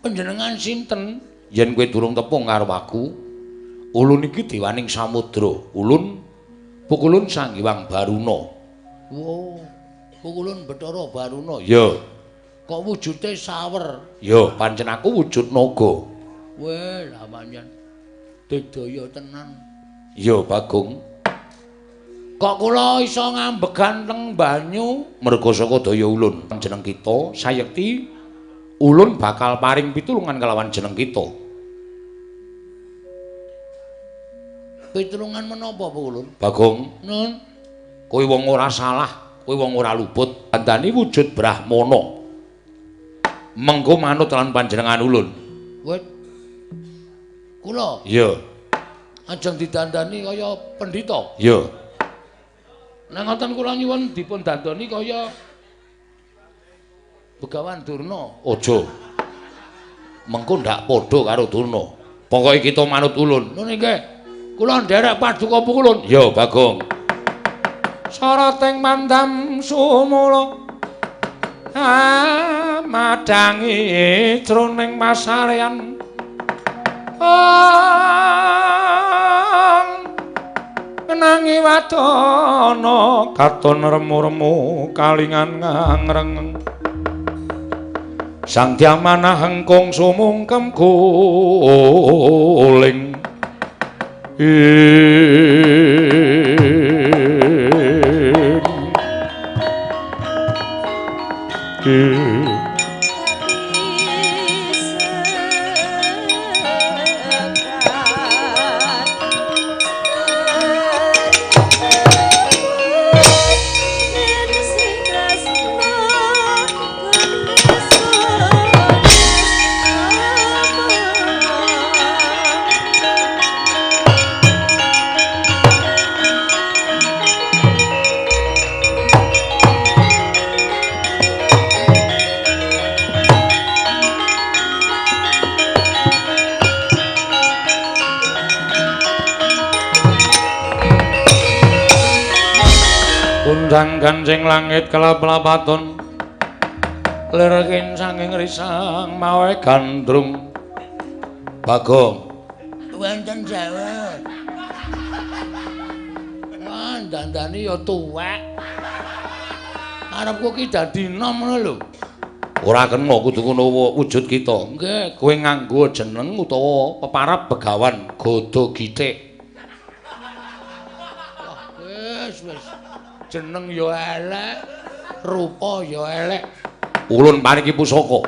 Panjenengan sinten? Yen kowe durung tepung karo aku, ulun iki dewaning samudra. Ulun Pukulun Sang Hyang Baruna. Wo, Pukulun Bathara Baruna. Ya. Kok wujude sawer? Ya, pancen aku wujud naga. Weh, lah pancen digdaya tenan. Ya, Bagong. Kok kula iso ngambegan teng banyu? Merga saka daya ulun jeneng kita sayekti ulun bakal paring pitulungan kelawan jeneng kita. Pitulungan menapa, Pukulun? Bagong, nun, kowe wong ora salah, kowe wong ora luput, dandani wujud brahmana. Mengko manut lan panjenengan ulun. Wit. Kula? Iya. Ajeng didandani kaya pendhita? Iya. Nah ngoten kula nyuwun dipun dandani kaya Begawan Durna. Aja. Mengko ndak padha karo Durna. Pokoke kita manut ulun. Nun nggih. Kula nderek paduka Pukulun. Ya, Bagong. Sarating mandam sumula madangi jroning pasarean. Ngenangi wadana katon remu-remu kalingan ngrengeng. Sang Dyamanah hengkung sumungkem guling. Kundang kancing langit kelap-lapaton lirkin sanging risang mawe gandrung. Bagong, wonten sewu. Wah, dandani ya tuwek. Arepku ki dadi nom ngono lho. Ora kena kudu ngono wujud kita. Nggih, kowe nganggo jeneng utawa peparab Begawan Gada Githik. Wah, wis wis. Jeneng ya elek, rupa ya elek. Ulun paringi pusaka.